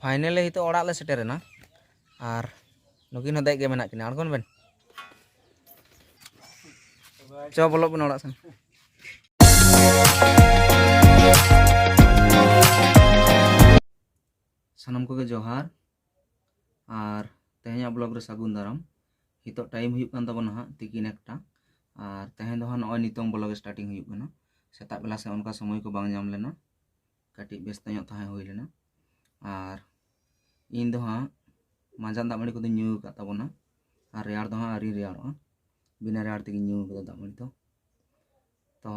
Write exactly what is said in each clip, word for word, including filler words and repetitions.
Finally ᱱᱤᱛᱚᱜ ᱚᱲᱟᱜ ᱞᱮ ᱥᱮᱴᱮᱨᱮᱱᱟ᱾ ᱟᱨ ᱱᱩᱠᱤᱱ ᱦᱚᱸ ᱫᱮᱡ ᱜᱮ ᱢᱮᱱᱟᱜ ᱠᱤᱱᱟ, ᱟᱬᱜᱚᱱ ᱵᱮᱱ᱾ ᱪᱚ, ᱵᱚᱞᱚᱜ ᱵᱮᱱ ᱚᱲᱟᱜ ᱥᱮᱱ᱾ ᱥᱟᱱᱟᱢ ᱠᱚᱜᱮ ᱡᱚᱦᱟᱨ᱾ ᱟᱨ ᱛᱮᱦᱮᱧᱟᱜ ᱵᱞᱚᱜ ᱨᱮ ᱥᱟᱹᱜᱩᱱ ᱫᱟᱨᱟᱢ᱾ ᱱᱤᱛᱚᱜ ᱴᱟᱭᱤᱢ ᱦᱩᱭᱩᱜ ᱠᱟᱱ ᱛᱟᱵᱚᱱᱟ ᱦᱟᱸᱜ ᱛᱤᱠᱤᱱ ᱮᱠᱴᱟ᱾ ᱟᱨ ᱛᱮᱦᱮᱧ ᱫᱚ ᱦᱟᱸᱜ ᱱᱚᱜᱼᱚᱭ ᱱᱤᱛᱚᱝ ᱵᱞᱚᱜ ᱥᱴᱟᱨᱴᱤᱝ ᱦᱩᱭᱩᱜ ᱠᱟᱱᱟ᱾ ᱥᱮᱛᱟᱜ ᱵᱮᱞᱟ ᱥᱮ ᱚᱱᱠᱟ ᱥᱚᱢᱚᱭ ᱠᱚ ᱵᱟᱝ ᱧᱟᱢ ᱞᱮᱱᱟ, ᱠᱟᱹᱴᱤᱡ ᱵᱮᱥᱛᱚ ᱧᱚᱜ ᱛᱟᱦᱮᱸ ᱦᱩᱭ ᱞᱮᱱᱟ᱾ ᱟᱨ ᱤᱧ ᱫᱚ ᱦᱟᱸᱜ ᱢᱟᱸᱡᱟᱱ ᱫᱟᱜ ᱢᱟᱹᱲᱤ ᱠᱚᱫᱚᱧ ᱧᱩ ᱟᱠᱟᱫ ᱛᱟᱵᱚᱱᱟ᱾ ᱟᱨ ᱨᱮᱭᱟᱲ ᱫᱚ ᱦᱟᱸᱜ ᱟᱹᱣᱨᱤ ᱨᱮᱭᱟᱲᱚᱜᱼᱟ, ᱵᱤᱱᱟᱹ ᱨᱮᱭᱟᱲ ᱛᱮᱜᱮᱧ ᱧᱩ ᱟᱠᱟᱫᱟ ᱫᱟᱜ ᱢᱟᱹᱲᱤ ᱫᱚ᱾ ᱛᱚ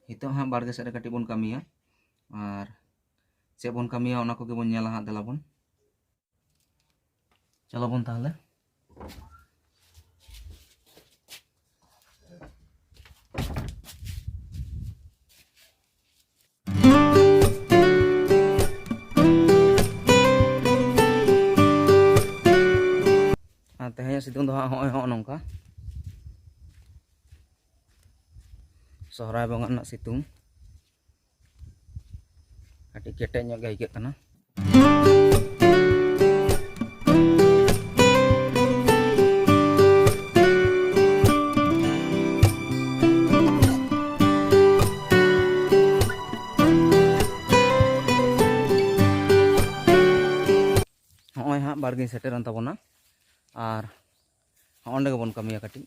ᱱᱤᱛᱚᱜ ᱦᱟᱸᱜ ᱵᱟᱲᱜᱮ ᱥᱮᱫ ᱨᱮ ᱠᱟᱹᱴᱤᱡ ᱵᱚᱱ ᱠᱟᱹᱢᱤᱭᱟ᱾ ᱟᱨ ᱪᱮᱫ ᱵᱚᱱ ᱠᱟᱹᱢᱤᱭᱟ ᱚᱱᱟ ᱠᱚᱜᱮ ᱵᱚᱱ ᱧᱮᱞᱟ ᱦᱟᱸᱜ, ᱫᱮᱞᱟ ᱵᱚᱱ᱾ ᱪᱚᱞᱚ ᱵᱚᱱ ᱛᱟᱦᱚᱞᱮ᱾ ᱟᱨ ᱛᱮᱦᱮᱧᱟᱜ ᱥᱤᱛᱩᱝ ᱫᱚ ᱦᱟᱸᱜ ᱦᱚᱸᱜᱼᱚᱭ ᱦᱚᱸᱜᱼᱚ ᱱᱚᱝᱠᱟ᱾ ᱥᱚᱦᱨᱟᱭ ᱵᱚᱸᱜᱟ ᱨᱮᱱᱟᱜ ᱥᱤᱛᱩᱝ᱾ ᱠᱟᱹᱴᱤᱡ ᱠᱮᱴᱮᱡ ᱧᱚᱜ ᱜᱮ ᱟᱹᱭᱠᱟᱹᱜ ᱠᱟᱱᱟ᱾ ᱦᱚᱸᱜᱼᱚᱭ ᱦᱟᱸᱜ ᱵᱟᱲᱜᱮᱧ ᱥᱮᱴᱮᱨᱮᱱ ᱛᱟᱵᱚᱱᱟ᱾ ᱟᱨ ᱦᱚᱸᱜᱼᱚᱸᱰᱮ ᱜᱮᱵᱚᱱ ᱠᱟᱹᱢᱤᱭᱟ ᱠᱟᱹᱴᱤᱡ᱾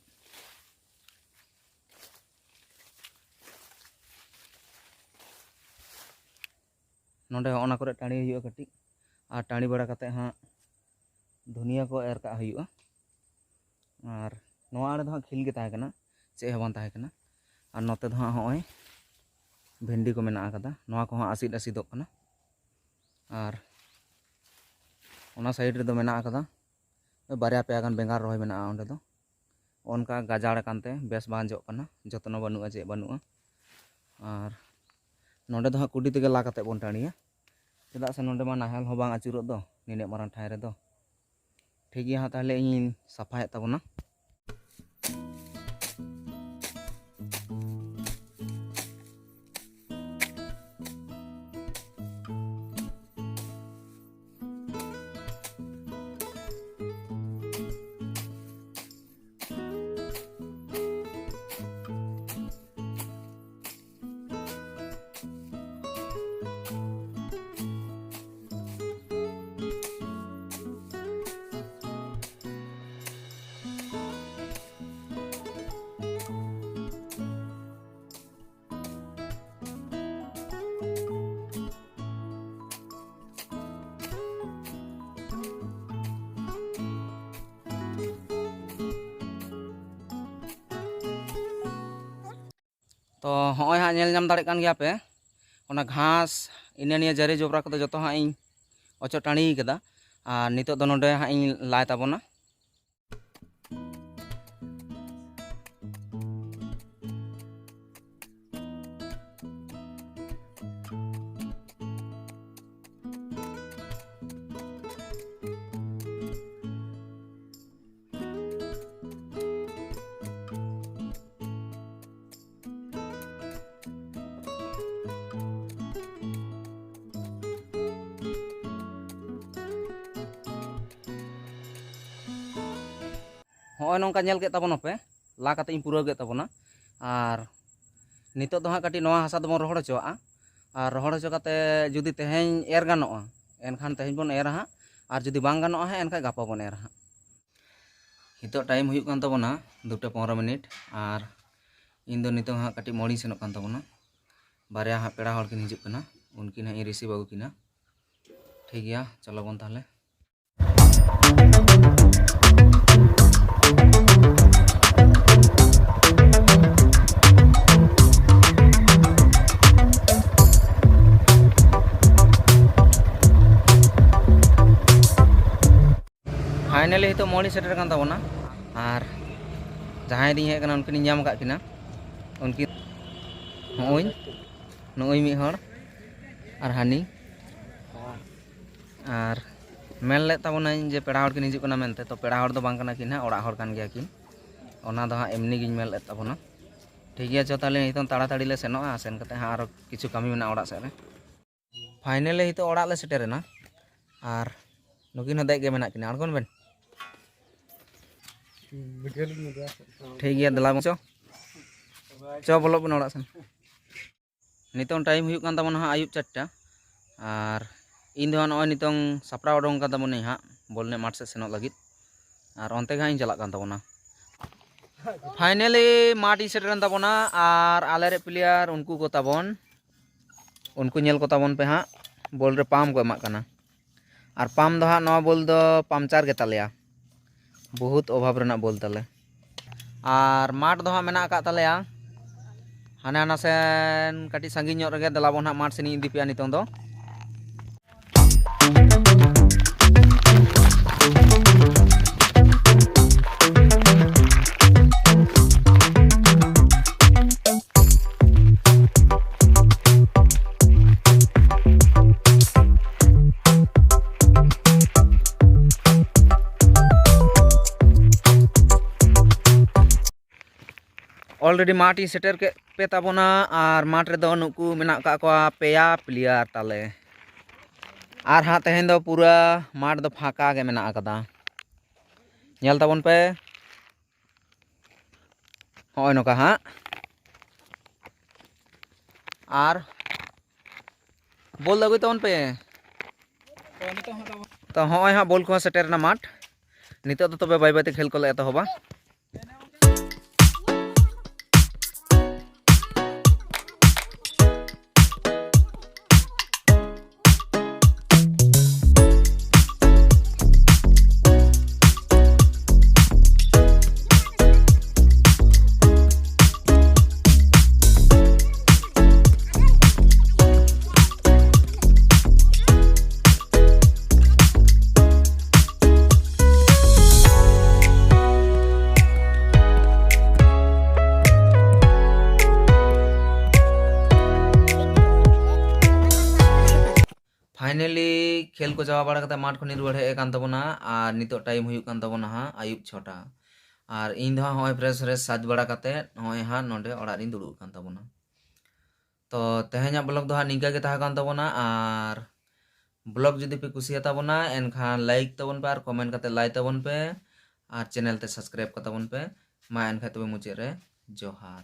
ᱱᱚᱰᱮ ᱦᱚᱸᱜᱼᱚ ᱱᱟ ᱠᱚᱨᱮ ᱴᱟᱺᱰᱤ ᱦᱩᱭᱩᱜᱼᱟ ᱠᱟᱹᱴᱤᱡ, ᱟᱨ ᱴᱟᱺᱰᱤ ᱵᱟᱲᱟ ᱠᱟᱛᱮᱫ ᱦᱟᱸᱜ ᱫᱷᱩᱱᱤᱭᱟᱹ ᱠᱚ ᱮᱨ ᱠᱟᱜ ᱦᱩᱭᱩᱜᱼᱟ᱾ ᱟᱨ ᱱᱚᱣᱟ ᱟᱲᱮ ᱫᱚ ᱦᱟᱸᱜ ᱠᱷᱤᱞ ᱜᱮ ᱛᱟᱦᱮᱸ ᱠᱟᱱᱟ, ᱪᱮᱫ ᱦᱚᱸ ᱵᱟᱝ ᱛᱟᱦᱮᱸ ᱠᱟᱱᱟ᱾ ᱟᱨ ᱱᱚᱛᱮ ᱫᱚ ᱦᱟᱸᱜ ᱦᱚᱸᱜᱼᱚᱭ ᱵᱷᱮᱱᱰᱤ ᱠᱚ ᱢᱮᱱᱟᱜ ᱟᱠᱟᱫᱟ, ᱱᱚᱣᱟ ᱠᱚᱦᱚᱸ ᱟᱥᱤᱫ ᱟᱥᱤᱫᱚᱜ ᱠᱟᱱᱟ᱾ ᱟᱨ ᱚᱱᱟ ᱥᱟᱭᱤᱰ ᱨᱮᱫᱚ ᱢᱮᱱᱟᱜ ᱟᱠᱟᱫᱟ ᱵᱟᱨᱭᱟ ᱯᱮᱭᱟ ᱜᱟᱱ ᱵᱮᱸᱜᱟᱲ ᱨᱚᱦᱚᱭ ᱢᱮᱱᱟᱜᱼᱟ ᱚᱸᱰᱮ ᱫᱚ᱾ ᱚᱱᱠᱟ ᱜᱟᱡᱟᱲ ᱟᱠᱟᱱᱛᱮ ᱵᱮᱥ ᱵᱟᱝ ᱡᱚᱜ ᱠᱟᱱᱟ, ᱡᱚᱛᱱᱚ ᱵᱟᱹᱱᱩᱜᱼᱟ, ᱪᱮᱫ ᱵᱟᱹᱱᱩᱜᱼᱟ᱾ ᱟᱨ ᱱᱚᱸᱰᱮ ᱫᱚ ᱦᱟᱸᱜ ᱠᱩᱰᱤ ᱛᱮᱜᱮ ᱞᱟ ᱠᱟᱛᱮᱫ ᱵᱚᱱ ᱴᱟᱺᱰᱤᱭᱟ, ᱪᱮᱫᱟᱜ ᱥᱮ ᱱᱚᱸᱰᱮ ᱢᱟ ᱱᱟᱦᱮᱞ ᱦᱚᱸ ᱵᱟᱝ ᱟᱹᱪᱩᱨᱚᱜ ᱫᱚ ᱱᱤᱱᱟᱹᱜ ᱢᱟᱨᱟᱝ ᱴᱷᱟᱸᱭ ᱨᱮᱫᱚ᱾ ᱴᱷᱤᱠ ᱜᱮᱭᱟ ᱦᱟᱸᱜ, ᱛᱟᱦᱚᱞᱮ ᱤᱧᱤᱧ ᱥᱟᱯᱷᱟᱭᱮᱫ ᱛᱟᱵᱚᱱᱟ᱾ ᱛᱚ ᱦᱚᱸᱜᱼᱚᱭ ᱦᱟᱸᱜ ᱧᱮᱞ ᱧᱟᱢ ᱫᱟᱲᱮᱭᱟᱜ ᱠᱟᱱ ᱜᱮᱭᱟ ᱯᱮ, ᱚᱱᱟ ᱜᱷᱟᱥ ᱤᱱᱟᱹ ᱱᱤᱭᱟᱹ ᱡᱟᱹᱨᱤ ᱡᱚᱵᱽᱨᱟ ᱠᱚᱫᱚ ᱡᱚᱛᱚ ᱦᱟᱸᱜ ᱤᱧ ᱚᱪᱚᱜ ᱴᱟᱺᱰᱤ ᱠᱟᱫᱟ᱾ ᱟᱨ ᱱᱤᱛᱚᱜ ᱫᱚ ᱱᱚᱰᱮ ᱦᱟᱸᱜ ᱤᱧ ᱞᱟᱭ ᱛᱟᱵᱚᱱᱟ᱾ ᱦᱚᱸᱜᱼᱚᱭ ᱱᱚᱝᱠᱟ ᱧᱮᱞ ᱠᱮᱫ ᱛᱟᱵᱚᱱᱟᱯᱮ, ᱞᱟ ᱠᱟᱛᱮ ᱤᱧ ᱯᱩᱨᱟᱹᱣ ᱠᱮᱫ ᱛᱟᱵᱚᱱᱟ᱾ ᱟᱨ ᱱᱤᱛᱚᱜ ᱫᱚ ᱦᱟᱸᱜ ᱠᱟᱹᱴᱤᱡ ᱱᱚᱣᱟ ᱦᱟᱥᱟ ᱫᱚᱵᱚᱱ ᱨᱚᱦᱚᱲ ᱦᱚᱪᱚᱣᱟᱜᱼᱟ᱾ ᱟᱨ ᱨᱚᱦᱚᱲ ᱦᱚᱪᱚ ᱠᱟᱛᱮ ᱡᱩᱫᱤ ᱛᱮᱦᱮᱧ ᱮᱨ ᱜᱟᱱᱚᱜᱼᱟ, ᱮᱱᱠᱷᱟᱱ ᱛᱮᱦᱮᱧ ᱵᱚᱱ ᱮᱨᱟ ᱦᱟᱸᱜ, ᱟᱨ ᱡᱩᱫᱤ ᱵᱟᱝ ᱜᱟᱱᱚᱜᱼᱟ ᱦᱟᱸᱜ, ᱮᱱᱠᱷᱟᱱ ᱜᱟᱯᱟ ᱵᱚᱱ ᱮᱨᱟ ᱦᱟᱸᱜ᱾ ᱱᱤᱛᱚᱜ ᱴᱟᱭᱤᱢ ᱦᱩᱭᱩᱜ ᱠᱟᱱ ᱛᱟᱵᱚᱱᱟ ᱫᱩᱴᱟ ᱯᱚᱱᱨᱚ ᱢᱤᱱᱤᱴ, ᱟᱨ ᱤᱧ ᱫᱚ ᱱᱤᱛᱚᱜ ᱦᱟᱸᱜ ᱠᱟᱹᱴᱤᱡ ᱢᱳᱲᱤᱧ ᱥᱮᱱᱚᱜ ᱠᱟᱱ ᱛᱟᱵᱚᱱᱟ᱾ ᱵᱟᱨᱭᱟ ᱦᱟᱸᱜ ᱯᱮᱲᱟ ᱦᱚᱲ ᱠᱤᱱ ᱦᱤᱡᱩᱜ ᱠᱟᱱᱟ, ᱩᱱᱠᱤᱱ ᱦᱟᱸᱜ ᱤᱧ ᱨᱤᱥᱤᱵᱷ ᱟᱹᱜᱩ ᱠᱤᱱᱟ᱾ ᱴᱷᱤᱠ ᱜᱮᱭᱟ, ᱪᱚᱞᱚ ᱵᱚᱱ ᱛᱟᱦᱚᱞᱮ᱾ ᱯᱷᱟᱭᱱᱟᱞᱤ ᱱᱤᱛᱚᱜ ᱢᱳᱲ ᱤᱧ ᱥᱮᱴᱮᱨ ᱠᱟᱱ ᱛᱟᱵᱚᱱᱟ, ᱟᱨ ᱡᱟᱦᱟᱸᱭ ᱤᱫᱤᱧ ᱦᱮᱡ ᱠᱟᱱᱟ ᱩᱱᱠᱤᱱᱤᱧ ᱧᱟᱢ ᱟᱠᱟᱫ ᱠᱤᱱᱟ᱾ ᱩᱱᱠᱤᱱ ᱱᱚᱜᱼᱚᱭ, ᱱᱚᱜᱼᱚᱭ ᱢᱤᱫ ᱦᱚᱲ ᱟᱨ ᱦᱟᱹᱱᱤ᱾ ᱟᱨ ᱢᱮᱱ ᱞᱮᱫ ᱛᱟᱵᱚᱱᱟᱹᱧ ᱡᱮ ᱯᱮᱲᱟ ᱦᱚᱲ ᱠᱤᱱ ᱦᱤᱡᱩᱜ ᱠᱟᱱᱟ ᱢᱮᱱᱛᱮ, ᱛᱚ ᱯᱮᱲᱟ ᱦᱚᱲ ᱫᱚ ᱵᱟᱝ ᱠᱟᱱᱟ ᱠᱤᱱ ᱦᱟᱸᱜ, ᱚᱲᱟᱜ ᱦᱚᱲ ᱠᱟᱱ ᱜᱮᱭᱟ ᱠᱤᱱ᱾ ᱚᱱᱟ ᱫᱚ ᱦᱟᱸᱜ ᱮᱢᱱᱤ ᱜᱤᱧ ᱢᱮᱱ ᱞᱮᱫ ᱛᱟᱵᱚᱱᱟ᱾ ᱴᱷᱤᱠ ᱜᱮᱭᱟ, ᱪᱚ ᱛᱟᱦᱚᱞᱮ ᱱᱤᱛᱚᱝ ᱛᱟᱲᱟᱛᱟᱲᱤ ᱞᱮ ᱥᱮᱱᱚᱜᱼᱟ, ᱥᱮᱱ ᱠᱟᱛᱮ ᱦᱟᱸᱜ ᱟᱨᱚ ᱠᱤᱪᱷᱩ ᱠᱟᱹᱢᱤ ᱢᱮᱱᱟᱜᱼᱟ ᱚᱲᱟᱜ ᱥᱮᱫ ᱨᱮ᱾ ᱯᱷᱟᱭᱱᱟᱞᱤ ᱱᱤᱛᱚᱜ ᱚᱲᱟᱜ ᱞᱮ ᱥᱮᱴᱮᱨᱮᱱᱟ, ᱟᱨ ᱱᱩᱠᱤᱱ ᱦᱚᱸ ᱫᱮᱡ ᱜᱮ ᱢᱮᱱᱟᱜ ᱠᱤᱱᱟ, ᱟᱬᱜᱚᱱ ᱵᱮᱱ᱾ ᱴᱷᱤᱠ ᱜᱮᱭᱟ, ᱫᱮᱞᱟ ᱵᱚᱱ ᱪᱚ, ᱪᱚ ᱵᱚᱞᱚᱜ ᱵᱚᱱ ᱚᱲᱟᱜ ᱥᱮᱱ᱾ ᱱᱤᱛᱚᱝ ᱴᱟᱭᱤᱢ ᱦᱩᱭᱩᱜ ᱠᱟᱱ ᱛᱟᱵᱚᱱᱟ ᱦᱟᱸᱜ ᱟᱹᱭᱩᱵ ᱪᱟᱨᱴᱟ, ᱟᱨ ᱤᱧ ᱫᱚ ᱦᱟᱸᱜ ᱱᱚᱜᱼᱚᱭ ᱱᱤᱛᱚᱝ ᱥᱟᱯᱲᱟᱣ ᱩᱰᱩᱝ ᱠᱟᱱ ᱛᱟᱵᱚᱱᱟᱹᱧ ᱦᱟᱸᱜ ᱵᱚᱞ ᱮᱱᱮᱡ ᱢᱟᱴᱷ ᱥᱮᱫ ᱥᱮᱱᱚᱜ ᱞᱟᱹᱜᱤᱫ, ᱟᱨ ᱚᱱᱛᱮ ᱜᱮ ᱦᱟᱸᱜ ᱤᱧ ᱪᱟᱞᱟᱜ ᱠᱟᱱ ᱛᱟᱵᱚᱱᱟ᱾ ᱯᱷᱟᱭᱱᱟᱞᱤ ᱢᱟᱴᱷ ᱤᱧ ᱥᱮᱴᱮᱨᱮᱱ ᱛᱟᱵᱚᱱᱟ, ᱟᱨ ᱟᱞᱮᱨᱮᱱ ᱯᱞᱮᱭᱟᱨ ᱩᱱᱠᱩ ᱠᱚ ᱛᱟᱵᱚᱱ, ᱩᱱᱠᱩ ᱧᱮᱞ ᱠᱚ ᱛᱟᱵᱚᱱ ᱯᱮ ᱦᱟᱸᱜ, ᱵᱚᱞ ᱨᱮ ᱯᱟᱢ ᱠᱚ ᱮᱢᱟᱜ ᱠᱟᱱᱟ᱾ ᱟᱨ ᱯᱟᱢ ᱫᱚ ᱦᱟᱸᱜ ᱱᱚᱣᱟ ᱵᱚᱞ ᱫᱚ ᱯᱟᱢᱪᱟᱨ ᱜᱮᱛᱟᱞᱮᱭᱟ, ᱵᱚᱦᱩᱛ ᱚᱵᱷᱟᱵᱽ ᱨᱮᱱᱟᱜ ᱵᱚᱞ ᱛᱟᱞᱮ᱾ ᱟᱨ ᱢᱟᱴᱷ ᱫᱚ ᱦᱟᱸᱜ ᱢᱮᱱᱟᱜ ᱟᱠᱟᱫ ᱛᱟᱞᱮᱭᱟ ᱦᱟᱱᱮ ᱦᱟᱱᱟ ᱥᱮᱱ ᱠᱟᱹᱴᱤᱡ ᱥᱟᱺᱜᱤᱧ ᱧᱚᱜ ᱨᱮᱜᱮ, ᱫᱮᱞᱟ ᱵᱚᱱ ᱦᱟᱸᱜ ᱢᱟᱴᱷ ᱥᱮᱱ ᱤᱧ ᱤᱫᱤ ᱯᱮᱭᱟ ᱱᱤᱛᱚᱝ ᱫᱚ᱾ Already ᱢᱟᱴᱷ ᱤᱧ ᱥᱮᱴᱮᱨ ᱠᱮᱫ ᱯᱮ ᱛᱟᱵᱚᱱᱟ᱾ ᱟᱨ ᱢᱟᱴᱷ ᱨᱮᱫᱚ ᱱᱩᱠᱩ ᱢᱮᱱᱟᱜ ᱟᱠᱟᱫ ᱠᱚᱣᱟ ᱯᱮᱭᱟ player ᱛᱟᱞᱮ᱾ ᱟᱨ ᱦᱟᱸᱜ ᱛᱮᱦᱮᱧ ᱫᱚ ᱯᱩᱨᱟᱹ ᱢᱟᱴᱷ ᱫᱚ ᱯᱷᱟᱸᱠᱟ ᱜᱮ ᱢᱮᱱᱟᱜ ᱟᱠᱟᱫᱟ᱾ ᱧᱮᱞ ᱛᱟᱵᱚᱱ ᱯᱮ, ᱦᱚᱸᱜᱼᱚᱭ ᱱᱚᱝᱠᱟ ᱦᱟᱸᱜ᱾ ᱟᱨ ᱵᱚᱞ ᱫᱚ ᱟᱹᱜᱩᱭ ᱛᱟᱵᱚᱱ ᱯᱮ᱾ ᱛᱚ ᱦᱚᱸᱜᱼᱚᱭ ᱦᱟᱸᱜ ᱵᱚᱞ ᱠᱚᱦᱚᱸ ᱥᱮᱴᱮᱨ ᱮᱱᱟ ᱢᱟᱴᱷ᱾ ᱱᱤᱛᱚᱜ ᱫᱚ ᱛᱚᱵᱮ ᱵᱟᱹᱭ ᱵᱟᱹᱭ ᱛᱮ ᱠᱷᱮᱞ ᱠᱚᱞᱮ ᱮᱛᱚᱦᱚᱵᱟ᱾ Finally ᱠᱷᱮᱞ ᱠᱚ ᱪᱟᱵᱟ ᱵᱟᱲᱟ ᱠᱟᱛᱮ ᱢᱟᱴᱷ ᱠᱷᱚᱱᱤᱧ ᱨᱩᱣᱟᱹᱲ ᱦᱮᱡ ᱟᱠᱟᱱ ᱛᱟᱵᱚᱱᱟ᱾ ᱟᱨ ᱱᱤᱛᱚᱜ time ᱦᱩᱭᱩᱜ ᱠᱟᱱ ᱛᱟᱵᱚᱱᱟ ᱦᱟᱸᱜ ᱟᱹᱭᱩᱵ ᱪᱷᱚᱴᱟ᱾ ᱟᱨ ᱤᱧ ᱫᱚ ᱦᱟᱸᱜ ᱦᱚᱸᱜᱼᱚᱭ fresh fresh ᱥᱟᱡᱽ ᱵᱟᱲᱟ ᱠᱟᱛᱮ ᱦᱚᱸᱜᱼᱚᱭ ᱦᱟᱸᱜ ᱱᱚᱰᱮ ᱚᱲᱟᱜ ᱨᱤᱧ ᱫᱩᱲᱩᱵ ᱟᱠᱟᱱ ᱛᱟᱵᱚᱱᱟ᱾ ᱛᱚ ᱛᱮᱦᱮᱧᱟᱜ vlog ᱫᱚ ᱦᱟᱸᱜ ᱱᱤᱝᱠᱟᱹ ᱜᱮ ᱛᱟᱦᱮᱸ ᱠᱟᱱ ᱛᱟᱵᱚᱱᱟ᱾ ᱟᱨ vlog ᱡᱩᱫᱤ ᱯᱮ ᱠᱩᱥᱤᱭᱟᱛᱟ ᱵᱚᱱᱟ, ᱮᱱᱠᱷᱟᱱ like ᱛᱟᱵᱚᱱ ᱯᱮ ᱟᱨ comment ᱠᱟᱛᱮ ᱞᱟᱹᱭ ᱛᱟᱵᱚᱱ ᱯᱮ ᱟᱨ channel ᱛᱮ subscribe ᱠᱟᱛᱟ ᱵᱚᱱ ᱯᱮ᱾ ᱢᱟ ᱮᱱᱠᱷᱟᱱ ᱛᱚᱵᱮ ᱢᱩᱪᱟᱹᱫ ᱨᱮ ᱡᱚᱦᱟᱨ᱾